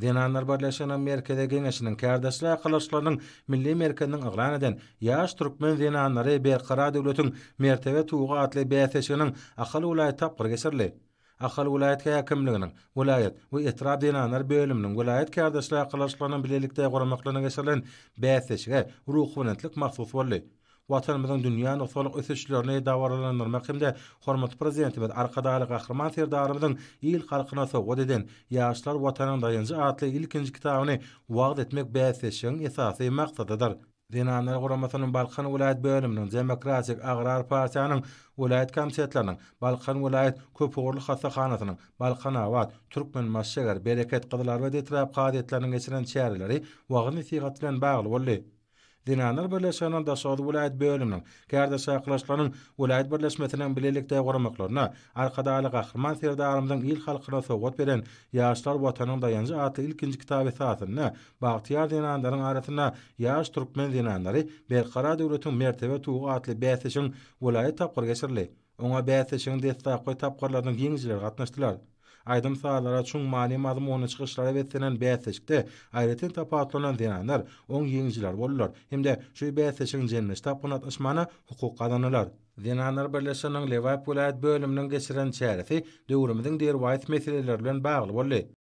Zenanlar birleşiginiň Merkezi Geňeşiniň Kärdeşler arkalaşyklarynyň Milli merkeziniň yglan eden Ýaş türkmen zenanlary Berkarar döwletiň mertebe tugy atly bäsleşiginiň Ahal welaýat tapgyry geçirildi. Ahal welaýat häkimliginiň, welaýat we etrap zenanlar bölüminiň, welaýat kärdeşler arkalaşyklarynyň bilelikde guramaklarynda geçirilen bäsleşige ruhubelentlik mahsus boldy. Watanymyzyň dünýä nusgalyk ösüşlerini dabaralandyrmak hem-de hormatly Prezidentimiz Arkadagly Gahryman Serdarymyzyň il-halkyna sowgat eden Ýaşlar Watanyň daýanjy atly ilkinji kitabyny wagyz etmek bäsleşigiň esasy maksadydyr. Zenanlar guramasynyň Balkan welaýat bölüminiň, Demokratik agrar partiýanyň welaýat komitetleriniň, Balkan welaýat köpugurly hassahanasynyň, Balkanabat, Türkmenbaşy-Şäger, Bereket, Gyzylarbat etrap kazyýetleriniň geçiren çäreleri wagyz-nesihat bilen bagly boldy. Zenanlar birleşiginiň Daşoguz welaýat bölüminiň, Kärdeş arkalaşyklarynyň welaýat birleşmesiniň bilelikde guramaklarynda Arkadagly Gahryman Serdarymyzyň il-halkyna sowgat beren Ýaşlar Watanyň daýanjy atly ilkinji kitaby esasynda bagtyýar zenanlaryň arasynda Ýaş türkmen zenanlary Berkarar döwletiň mertebe tugy atly bäsleşigiň welaýat tapgyry geçirildi. Oňa bäsleşigiň deslapky tapgyrlarynyň ýeňijileri gatnaşdylar. Aýdym-sazlara, çuň many-mazmunly çykyşlara beslenen bäsleşikde aýratyn tapawutlanan zenanlar oň ýeňijileri boldular hem-de şu bäsleşigiň jemleýji tapgyryna gatnaşmana hukuk gazandylar. Zenanlar birleşiginiň Lebap welaýat bölüminiň geçiren çäresi döwrümiziň derwaýys meseleleri bilen bagly boldy.